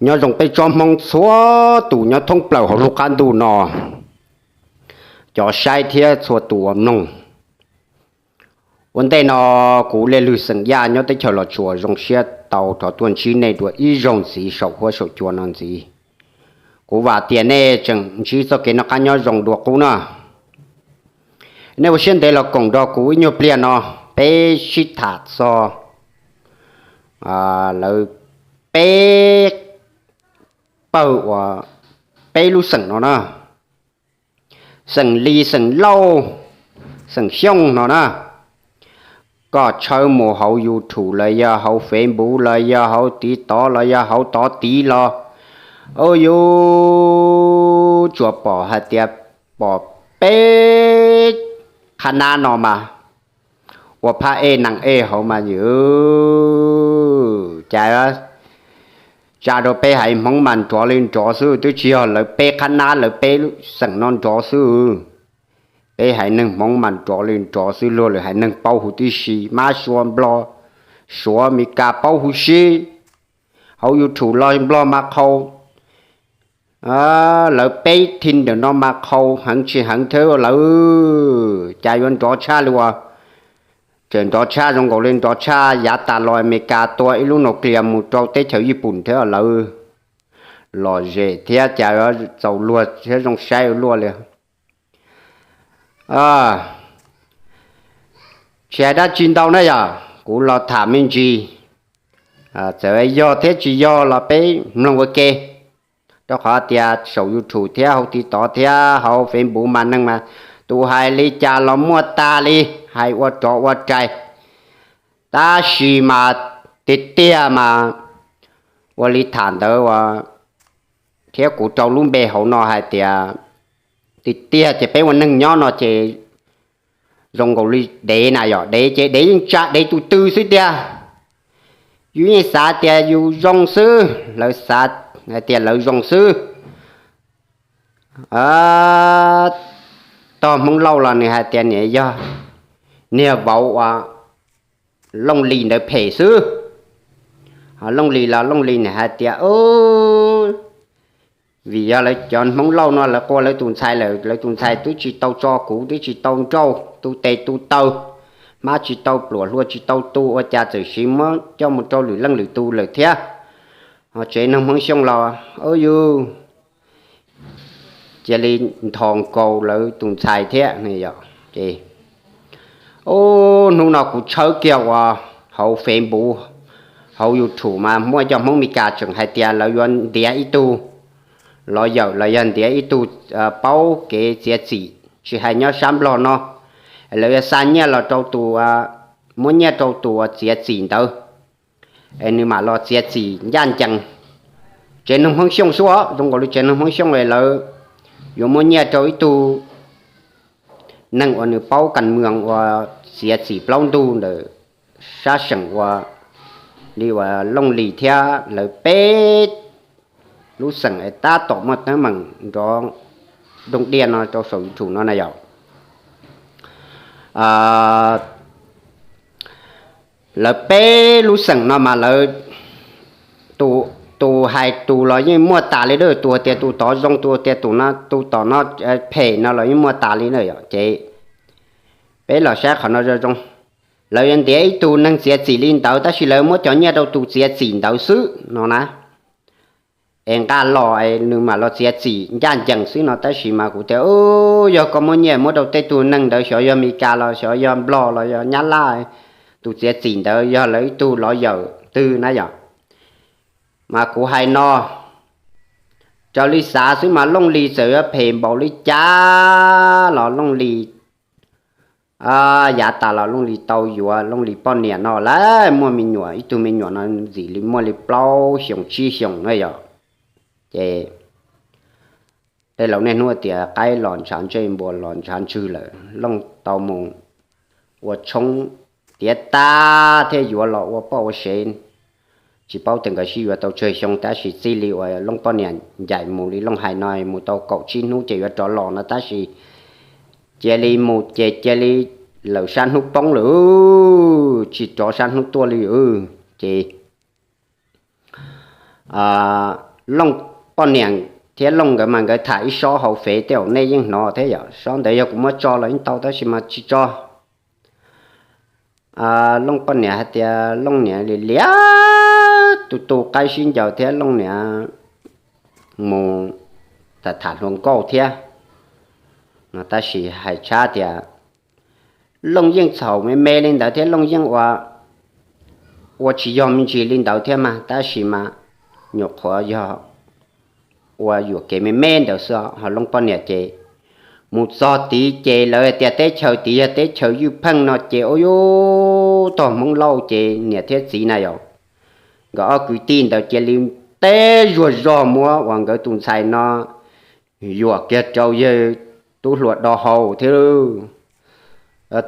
Nyob zoo peb tsob Hmoob txhua tus nyob thoob plaws hauv lub qab ntuj no, cov saib thiab txhua tus uas mloog. Ua ntej no kuv Liaj Lwg xeem Yaj nyob teb chaws Los Tsuas zoo siab tau rov tuaj ntsib nej dua ib zaug ntxiv saum huab saum cua no ntxiv. Kuv vam tias nej tseem ntsib txoj kev noj qab nyob zoo dua qub na. Nej ua siab ntev los koom nrog kuv ib nyuag pliag no, peb sib tham txog lawv peb pawg uas peb lub xeem no na, xeem Lis, xeem Lauj, xeem Xyooj no na. Koj tshawb mus hauv YouTube los yog hauv Facebook los yog hauv TikTok los yog hauv tod tid los, u, yuav tsuas pom hais tias pom peb qhab nab no mas ua phab ej nees ej hauv mas yus cas tsa rau peb haiv Hmoob mas nrov li nrov xwb, twb tsis yog lawv peb qhab nab lawv peb xeem no nrov xwb. Peb haiv neeg Hmoob mas nrov li nrov xwb, luag lwm haiv neeg paub huv tib si, Mab, Suav, Nplog, Suav, Mes Kas paub huv si. Hauv YouTube los Nplog mas qhau, lawv peb thib ntawm no mas qhau heev tsis heev thiab lawv. Cas yuav nrov tshaj li uas, tseem nrov tshaj zoo nkaus li nrov tshaj yav tas los Mes Kas tua ib lub nuclear mus rau teb chaws Yij Pum thiab lawv. Lom zem thiab cas yuav txaus luag thiab zoo saib ua luaj li. Tsis hais dab tsi ntau na yom, kuv los tham me ntsis, txawm yog thiab tsis yog los peb mloog ua ke. Rau qhov tias saum YouTube thiab hauv TikTok thiab hauv Facebook mas neeg mas tus hais li cas los muaj tas li, hais ua rov ua rais. Tab sis mas tiag tiag mas ua li tham ntawd uas thiab kuv rau lub npe hauv no hais tias tiag tiag ces peb ua neeg nyob no ces zoo nkaus li dev na yom, dev ces dev yeej tsa dev tus tw xwb tiag. Yus yeej xav tias yus zoo xwb, lawv xav hais tias lawv zoo xwb. Tog Hmoob Lauj los nws hais tias nws yog niag vauv uas Looj Lis ntawd phem xwb. Ho Looj Lis los Looj Lis nws hais tias vim yog lawv cov Hmoob Lauj no lawv qua lawv tus ntxhais lawm, lawv tus ntxhais twb tsis tau tso kuv, twb tsis tau nrauj tu tes tu taw, hmab tsis tau pluam, hlua tsis tau tu, ua cas txawm siv muab coj mus rau lwm leej lwm tus lawm thiab. Ho tsev neeg Hmoob Xyooj los, u, yus cia li nthos nkaus lawv tus ntxhais thiab. Ces ub, hnub no kuv tshawb kiag uas hauv Facebook, hauv YouTube mas muaj cov Hmoob Mes Kas tseem hais tias lawv yuav ntiav ib tug lawyer los yog ntiav ib tug paub kev txiav txim, tsis hais nyob sab Nplog no, lawv yuav xa nyiaj los rau tus, muab nyiaj rau tus uas txiav txim ntawd, es nws mam los txiav txim ncaj ncees. Tsev neeg Hmoob Xyooj xwb os, zoo nkaus li tsev neeg Hmoob Xyooj es lawv yuav muab nyiaj rau ib tug neeg uas nws paub kas mwm uas txiav txim plaub ntug ntawm sab seem ua li uas Looj Lis thiab lawv peb lub xeem es tab tom muaj teeb meem nrov doog diaj no rau saum YouTube no na yom. Lawv peb lub xeem no mas lawv tus hais tus los yeej muaj tas li, tus tias tus tod zoo, tus tias tus no, tus tom no phem no los yeej muaj tas li na yom. Ces peb los saib qhov no zoo zoo. Lawv yuav ntiav ib tug neeg txiav txim li ntawd tab sis lawv muab cov nyiaj rau tus txiav txim ntawd xwb no na. Es nqa los es nws mam los txiav txim ncaj ncees xwb no. Tab sis mas kuv tias, yog koj muab nyiaj muab rau tej tug neeg ntawd, xyov yog Mes Kas los xyov yog Nplog los yog Nyab Laj, tus txiav txim ntawd yog lawv ib tug lawyer twg na yom. Mas kuv hais no raws li xav xwb mas Looj Lis txawm yuav phem npaum li cas los Looj Lis yav tas los Looj Lis tau yuav Looj Lis poj niam no lawm, muaj me nyuam, ib tug me nyuam no ntxim li muaj li plaub xyoos tsib xyoos na yom. Ces tej laus niaj hnub tias qaib los ntshav ntsej, npua los ntshav ntswg lawm, Looj tau mus ua tshoob tiav tag thiaj yuav los ua poj ua sev. Tsis paub tias nkawd sib yuav tau tsawg xyoo tab sis txij li uas Looj poj niam ncaim mus li Looj hais no mus tau kaum tsib hnub ces yuav rov los no tab sis cia li mus ces cia li lawm sab hnub poob lawm, tsis rov sab hnub tuaj li. Ces Looj poj niam thiab Looj nkawd mas nkawd tham ib sob hauv fev tej zaum nej yeej hnov thiab yom, sob ntawd yog kuv muab tso los yeej tau tab sis mas tsis tso. Looj poj niam hais tias Looj niam li liab tus tu qaib sib ncaws thiab Looj niam mus tham tham hluas nkauj thiab no, tab sis hais tshab tias Looj yeej txhaum me me li ntawd thiab Looj yeej ua tsis yog me ntsis li ntawd thiab mas, tab sis mas nyuam qhuav yog ua yuam kev me me ntawd xwb. Ho Looj poj niam ces mus txog tid ces lawv tias teb chaws tid yog teb chaws ywj pheej no ces ua yuv tog Hmoob Lauj ces niam thiab txiv na yom, nkawd ob kwv tij ntawd cia li teb zuag zog muab uas nkawd tus ntxhais no yuam kiag rau yawg tub hluas do hau thiab.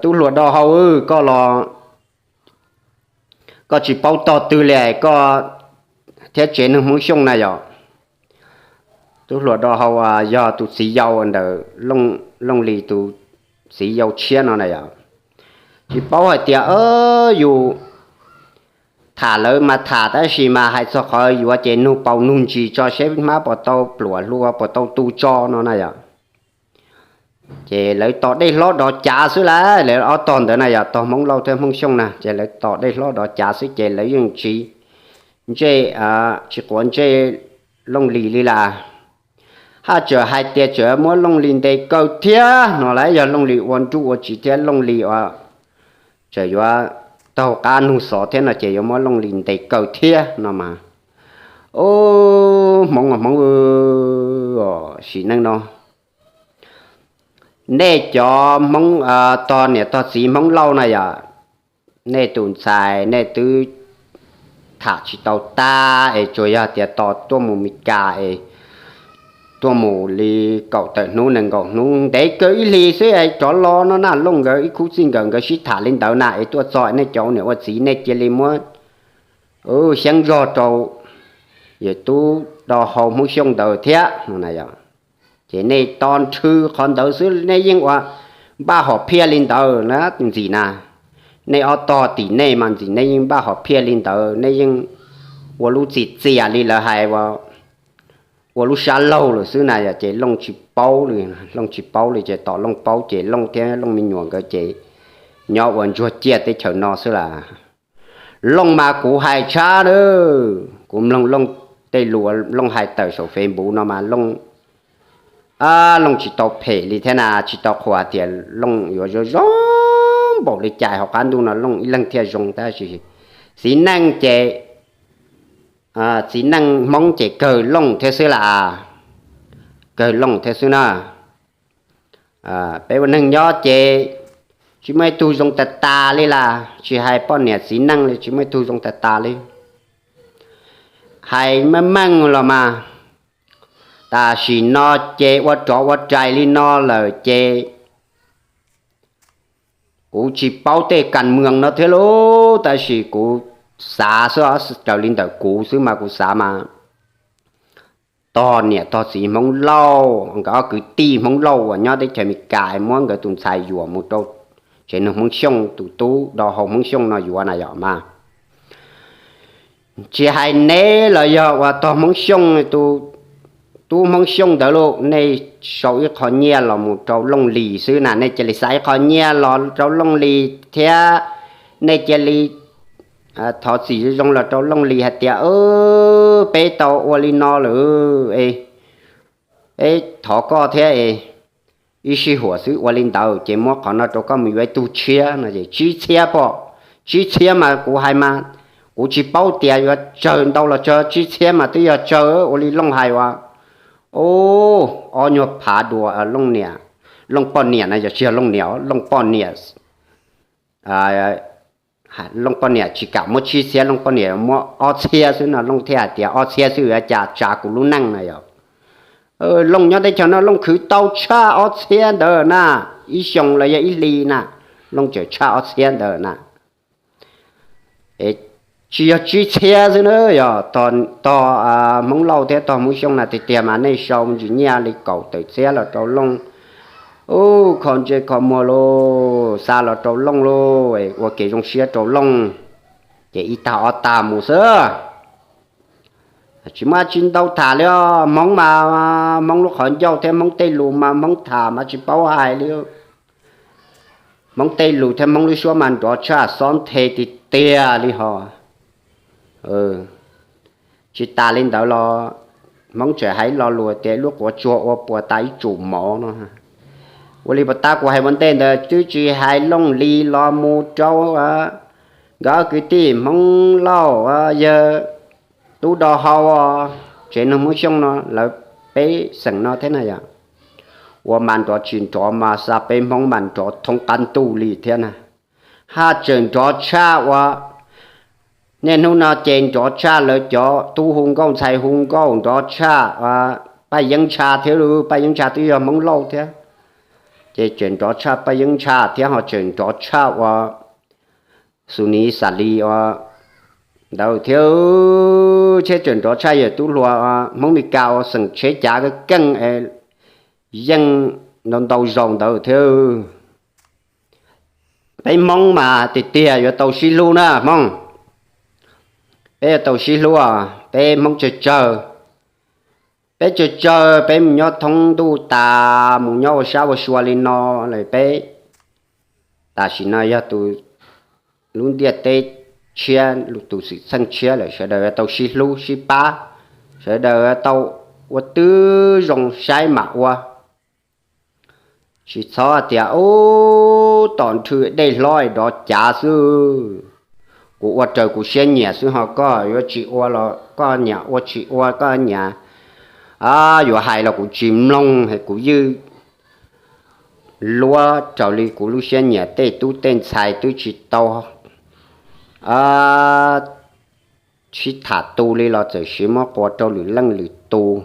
Tub hluas do hau, koj los koj tsis paub tog twg li koj thiab tsev neeg Hmoob Xyooj na yom. Tub hluas do hau yog tus txiv yau ntawm Looj Lis tus txiv yau tshiab no na yom. Tsis paub hais tias yus tham lawv mas tham tab sis mas hais txog qhov yuav ces nug paus nug ntsis tso seb hmab puas tau pluam hlua puas tau tu tso no na yom. Ces lawv tos dej hlob dov cav xwb las, lawv ob tog ntawd na yom, tog Hmoob Lauj thiab Hmoob Xyooj na ces lawv tos dej hlob dov cav xwb ces lawv yeej tsis ntsej, tsis quav ntsej Looj Lis li las. Haj tseem hais tias tseem muab Looj Lis ntes kaw thiab no las, yog Looj Lis ua nruj ua tsiv thiab Looj Lis ua tseem yuav taug qab nug xov thiab no ces yuav muab Looj Lis ntes kaw thiab no mas. Ub, Hmoob, Hmoob, sim neej no nej cov Hmoob, tog niam tog txiv Hmoob Lauj na yom, nej tus ntxhais nej twb tham tsis tau tag es tsuas yog tias tos tuaj mus Mes Kas es tuaj mus li kaum tawm hnub nees nkaum hnub ntev kawg ib hlis xwb es rov los no na. Looj nkawd ib khub txij nkawm nkawd sib tham li ntawd na es tuaj txog nej cov ua niam ua txiv nej cia li muab xyeeb zog rau yawg tub do hau Hmoob Xyooj ntawd thiab no na yom. Ces nej to nrhw qhov ntawd xwb nej yeej ua npaj hom phiaj li ntawd na ntxim na. Nej ob tog tim nej mas ntxim nej yeej npaj hom phiaj li ntawd, nej yeej ua lub txim txias li lawv hais ua lub sab laug lawm xwb na yom. Ces Looj tsis paub li, Looj tsis paub li ces tos Looj paub ces Looj thiab Looj me nyuam nkawd ces nyob ua ntsuag ciaj teb chaws no xwb las. Looj mas kuv hais tshab na, kuv mloog Looj tej lus Looj hais tawm saum Facebook no mas Looj, Looj tsis tau phem li thiab na, tsis tau qhuas tias Looj yuav zoo zoo npaum li cas hauv qab ntuj no Looj ib leeg thiaj zoo tab sis txiv neej ces, txiv neej Hmoob ces kawg Looj thiab xwb las, kawg Looj thiab xwb na. Peb ua neeg nyob ces tsis muaj ib tug zoo tas tas li las, tsis hais poj niam txiv neej li tsis muaj ib tug zoo tas tas li. Hais meej meej los mas, tam sim no ces ua rov ua rais li no lawm ces kuv tsis paub tej kas mees no thiab lauj, tab sis kuv xav xwb, raws li ntawm kuv xwb mas kuv xav mas tog niam tog txiv Hmoob Lauj, nkawd ob kwv tij Hmoob Lauj uas nyob teb chaws Amelikas muab nkawd tus ntxhais yuam mus rau tsev neeg Hmoob Xyooj, tus tub do hau Hmoob Xyooj no yuav na yom mas. Tsis hais neb los yog uas tog Hmoob Xyooj, tub Hmoob Xyooj ntawd lauj, nej sau ib qho nyiaj los mus rau Looj Lis xwb na, nej cia li xa ib qho nyiaj los rau Looj Lis thiab nej cia li thov txim zoo zoo los rau Looj Lis hais tias peb tau ua li no lawm es peb thov koj thiab es ib sij huam xwb ua li ntawd ces muab qhov no rau koj mus yuav ib tug tshiab no es tsib txhiab pom, tsib txhiab mas kuv hais mas kuv tsis paub tias yuav tsawg ntau los tsawg, tsib txhiab mas twb yog tsawg ua li Looj hais uas ob nyuag phav dua. Looj niam, Looj poj niam na yom, tsis yog Looj niam, Looj poj niam, Looj poj niam tsis kam muab tsib txhiab, Looj poj niam muab ob txhiab xwb no, Looj thiaj hais tias ob txhiab xwb yuav cas tsav kuv lub neej na yom. Looj nyob teb chaws no Looj khwv tau tshaj ob txhiab ntawd na, ib xyoo los yog ib hli na, Looj tseem tshaj ob txhiab ntawd na. Tsis yog tsib txhiab xwb na, yog tog Hmoob Lauj thiab tog Hmoob Xyooj na tiag tiag mas nej sau ntsis nyiaj li kaum tawm txhiab los rau Looj, ub, kho ntsej kho muag lauj. Xa los rau Looj lauj, ua kev zoo siab rau Looj, ces ib tag ob tag mus xwb. Tsis muaj tsis ntau tham li os. Hmoob mas, Hmoob lub qhov ncauj thiab Hmoob tej lus mas Hmoob tham mas tsis paub hais li. Hmoob tej lus thiab Hmoob lub suab mas nrov tshaj xob nthe tiag tiag li hos. Tsis tas li ntawd los Hmoob tseem hais lo lus tias lub quav tsuag ua puas tas ib tsum mov no. Ua li puas tab kuv hais ua ntej ntawd twb tsis hais Looj Lis los mus rau nkawd kwv tij Hmoob Lauj, yawg Tub Do Hau, tsev neeg Hmoob Xyooj no, lawv peb xeem no thiab na yom. Ua mas nrov tsis nrov mas xa peb Hmoob mas nrov thoob qab ntuj li thiab na. Haj tseem nrov tshaj ua niaj hnub no ces nrov tshaj lawv cov tub hu nkauj ntxhais hu nkauj, nrov tshaj Paj Yeeb Ntsha thiab lauj. Paj Yeeb Ntsha twb yog Hmoob Lauj thiab, ces tseem nrov tshaj Paj Yeeb Ntsha thiab ho tseem nrov tshaj ua Xus Nis Xas Lis ua ntawd thiab, thiab tseem nrov tshaj yawg tub hluas Hmoob Mes Kas ua xeem tsheb cav keej es yeej ntau ntau zaus ntawd thiab. Peb Hmoob mas tiag tiag yuav tau sib hlub na Hmoob. Peb yuav tau sib hlub, peb Hmoob tsawg tsawg, peb tsawg tsawg peb mus nyob thoob ntuj tas mus nyob ua sab ua sua li no lawm peb tam sim no yog tus lub ntiaj teb tshiab, tus xwm txheej tshiab lawm, sawv daws yuav tau sib hlub sib pab, sawv daws yuav tau ua twb zoo saib mam ua. Tsis txhob tias ub tom nrhw dej hlob dov cav xwb, kuv ua raws kuv siab nyiam xwb ho koj yuav tsis ua los koj nyiam ua tsis ua koj nyiam, yuav hais los kuv tsis mloog, kuv ywj luab raws li kuv lub siab nyiam, tej tub tej ntxhais twb tsis tau sib tham tu li los txawm siv muab qua rau lwm leej lwm tus.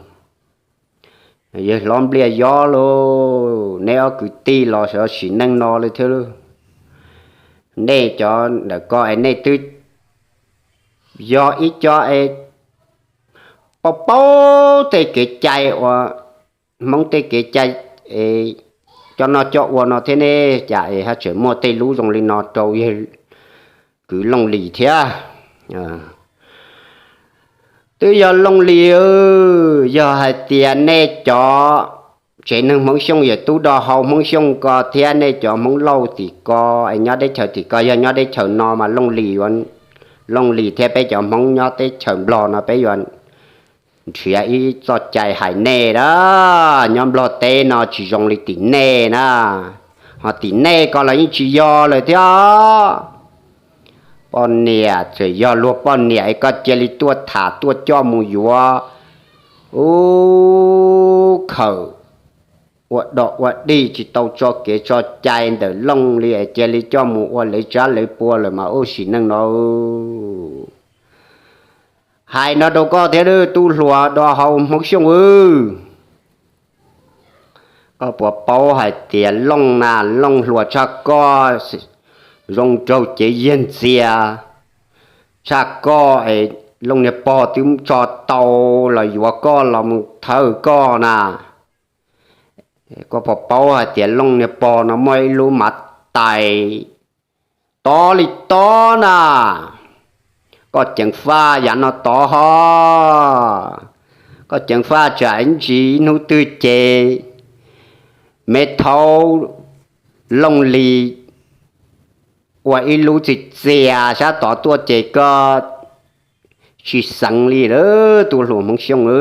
Yawg hlob Npliaj Yob lauj, neb ob kwv tij los sawv sim neej no li thiab lauj. Nej cov ntawm ko es nej twb yog ib co es paub paub tej kev cai uas Hmoob tej kev cai coj noj coj ua no thiab, nej cas es ho tseem muaj tej lub zoo li no rau yawg kwv Looj Lis thiab. Twb yog Looj Lis, yog hais tias nej cov tsev neeg Hmoob Xyooj, yawg Tub Do Hau Hmoob Xyooj ko thiab nej cov Hmoob Lauj tim ko es nyob teb chaws tim ko, yog nyob teb chaws no mas Looj Lis, Looj Lis thiab peb cov Hmoob nyob teb chaws Nplog no peb yuav nrhiav ib txoj cai hais nej a. Nyob Nplog teb no tsis zoo li tim nej na, ho tim nej ko los yeej tsis yog lawm thiab. Poj niam txawm yog luag poj niam es koj cia li tuaj tham tuaj coj mus yuav ub khawm ua dog ua dig tsis tau tso kev tso cai ntawm Looj li es cia li coj mus ua lawv tsab lawv pua lawm mas ub sim neej no hais no rau koj thiab tub hluas Do Hau Hmoob Xyooj. Koj puas paub hais tias Looj na, Looj hluas tshaj koj, zoo nraug cev yiag ntxias tshaj koj es Looj niag pog twb tso tau los yuav koj los mus thawj koj na. Koj puas paub hais tias Looj niag pog no muaj ib lub mav tais tob li tob na. Koj ceev faj yav no tod ho, koj ceev faj tsam ib ntsis ib hnub twg ces me thaub Looj Lis ua ib lub txias txias sab tod tuaj ces koj tsis xeev li lawm tub hluas Hmoob Xyooj.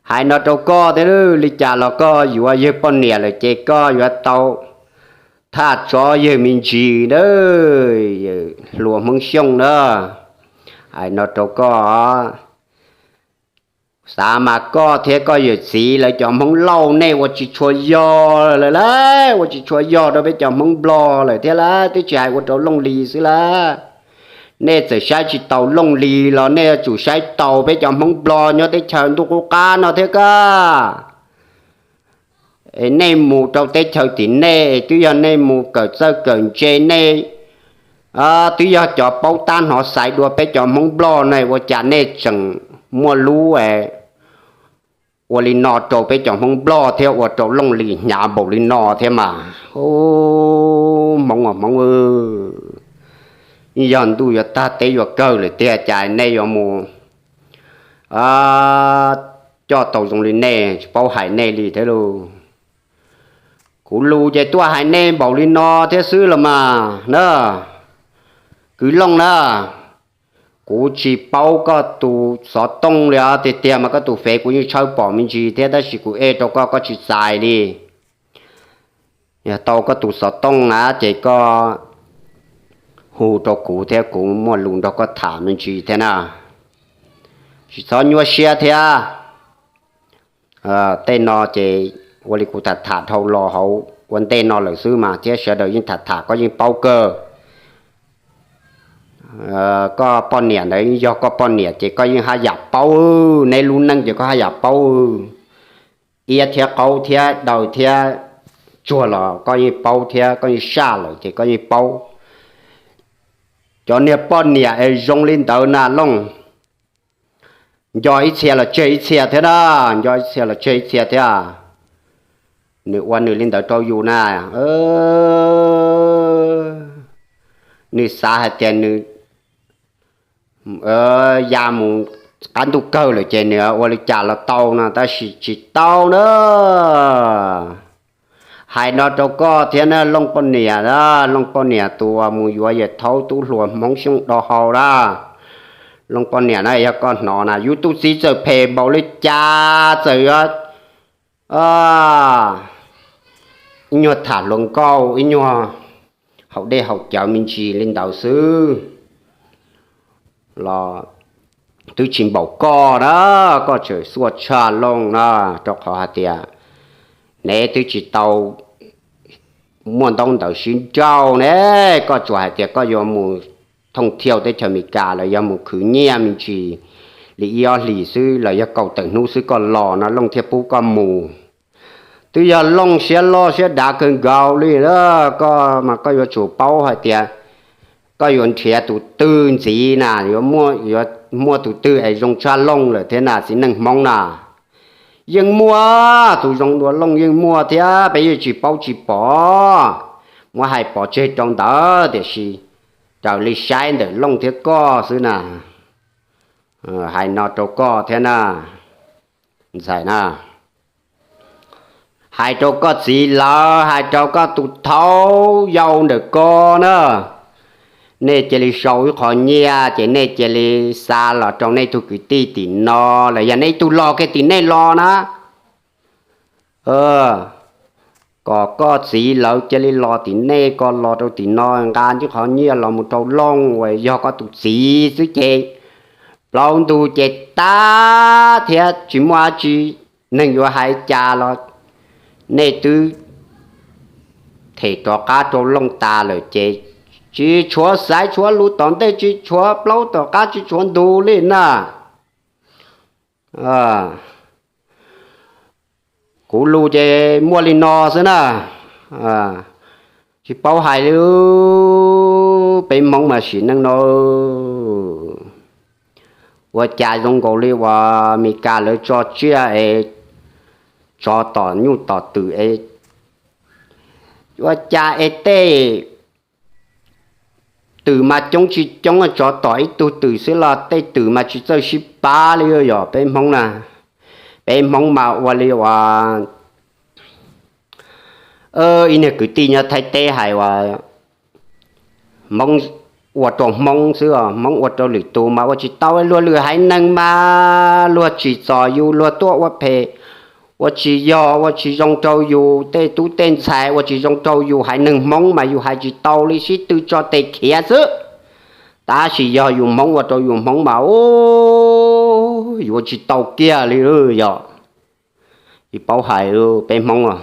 Hais no rau koj thiab, li cas los koj yuav yawg poj niam lawm ces koj yuav tau thaj tsov yawg me ntsis na, hluas Hmoob Xyooj na. Hais no rau koj, xav mas koj thiab koj yawm txiv lawv cov Hmoob Lauj nej ua tsis tshua yog lawm lauj, ua tsis tshua yog rau peb cov Hmoob Nplog lawm thiab lauj, twb tsis hais ua rau Looj Lis xwb lauj. Nej txawm saib tsis taus Looj Lis los nej yuav tsum saib taus peb cov Hmoob Nplog nyob teb chaws ntuj qub qab no thiab koj. Es nej mus rau teb chaws tim nej twb yog nej mus kawm txawj kawm ntse, nej twb yog cov paub tab hnov xaiv dua peb cov Hmoob Nplog ne, ua cas nej tseem muaj lub ua li no rau peb cov Hmoob Nplog thiab ua rau Looj Lis hnyav npaum li no thiab mas. Hmoob, Hmoob, yog ntuj yuav tag teb yuav kawg lawm tiag cas nej yuav mus coj tau zoo li nej, tsis paub hais nej li thiab lauj. Kuv lus ces tuaj hais nej npaum li no thiab xwb los mas na. Kwv Looj na, kuv tsis paub koj tus xov tooj li os, tiag tiag mas koj tus fev kuv yeej tshawb pom me ntsis thiab, tab sis kuv ej rau koj, koj tsis txais li. Yog tau koj tus xov tooj na ces koj hu rau kuv thiab kuv muaj lus nrog koj tham me ntsis thiab na. Tsis txhob nyuaj siab thiab. Tej no ces ua li kuv tham tham dhau los hauv ua ntej no lawm xwb mas, thiab sawv daws yeej tham tham koj yeej paub kawg. Koj poj niam ntawd yog koj poj niam ces koj yeej haj yam paub, neb lub neej ces koj haj yam paub. Iab thiab qaub thiab daw thiab tsuag los koj yeej paub thiab, koj yeej saj lawm ces koj yeej paub. Cov niag poj niam es zoo li ntawd na Looj, nco ib txhia los tseg ib txhia thiab na, nco ib txhia los tseg ib txhia thiab. Nws ua nws li ntawd rau yus na, nws xav hais tias nws ya mus qab ntuj kawg lawm ces nws ua li cas los tau no, tab sis tsis tau na. Hais no rau koj thiab na Looj poj niam, Looj poj niam tus uas mus yuav yawm thaub tub hluas Hmoob Xyooj do hau na. Looj poj niam na, yog koj hnov na, yus tus txiv txawm phem npaum li cas txawm yuav ib nyuag tham hluas nkauj, ib nyuag haus dej haus cawv me ntsis li ntawd xwb los twb tsis npaum koj na. Koj tseem xuaj tshaj Looj na, rau qhov hais tias neb twb tsis tau muaj ntaub ntawv sib nrauj ne. Koj tsuas hais tias koj yuav mus thooj thiauj teb chaws Amelikas los yog mus khwv nyiaj me ntsis li ib ob hlis xwb los yog kaum tawm hnub xwb koj los no Looj thiaj pub koj mus. Twb yog Looj siab loj siab dav kawg nkaus li na. Koj mas koj yuav tsum paub hais tias koj yuav nrhiav tus twg ntxiv na, yuav muaj tus twg es zoo tshaj Looj lawm thiab na txiv neej Hmoob na. Yeej muaj tus zoo dua Looj yeej muaj thiab, peb yeej tsis paub tsis pom, muab hais pov tseg rau ntawd tiam sis raws li saib ntawm Looj thiab koj xwb na. Hais no rau koj thiab na, ntxhais na. Hais rau koj txiv lawv, hais rau koj tus thaub yau ntawm ko na. Nej cia li sau ib qho nyiaj ces nej cia li xa los rau nej tug kwv tij tim no los yog nej ib tug los kiag tim nej los na. Kom koj txiv lawv cia li los tim nej ko los rau tim no nqa ib qho nyiaj los mus rau Looj uas yog koj tus txiv xwb ces plaub ntug ces tag thiab tsis muaj dab tsi neeg yuav hais cas los nej twb them rov qab rau Looj tas lawm ces tsis tshuav xaiv tshuav lus tom ntej, tsis tshuav plaub tom qab, tsis tshuav ntug li na. Kuv lus ces muaj li no xwb na, tsis paub hais li. Peb Hmoob mas sim neej no ua cas zoo nkaus li uas Meskas lawv tso tsiaj es tsov tom nyuj tom twm es ua cas es tej twm mas coob tsis coob, tsov tom ib tug twm xwb los tej twm mas tsis txawj sib pab li yom. Peb Hmoob na, peb Hmoob mas ua li uas ib niag kwv tij nyob Thaib teb hais uas Hmoob ua rau Hmoob xwb, Hmoob ua rau lwm tus mas ua tsis tau. Luag lwm haiv neeg mas luag tsim txom yus, luag tuaj ua phem, ua tsis yog, ua tsis zoo rau yus tej tub tej ntxhais, ua tsis zoo rau yus haiv neeg Hmoob mas yus hais tsis tau li, sib tw tso tes khiav xwb. Tab sis yog yus Hmoob ua rau yus Hmoob mas ua, yus ua tsis tau kiag li yom. Tsis paub hais, peb Hmoob,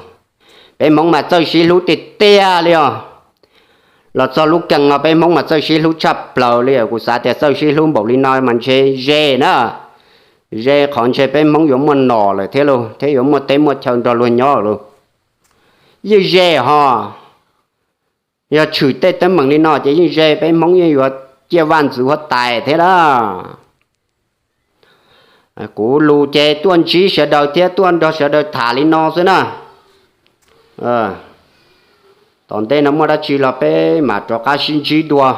peb Hmoob mas txawj sib hlub tiag tiag li os. Los txog lub keeg no peb Hmoob mas txawj sib hlub tshaj plaws li. Kuv xav tias txawj sib hlub npaum li no mas ntshe ze na, ze qhov ntshe peb Hmoob yuav muaj nom lawm thiab lauj, thiab yuav muaj teb muaj chaw nrog luag nyob lauj. Yeej ze ho, yog tshwm tej teeb meem li no ces yeej ze peb Hmoob yeej yuav ciaj vaj ntxwv huab tais thiab lawm. Kuv lus ces tuaj ntsib sawv daws thiab tuaj nrog sawv daws tham li no xwb na. Tom ntej no muaj dab tsi los peb mam rov qab sib ntsib dua.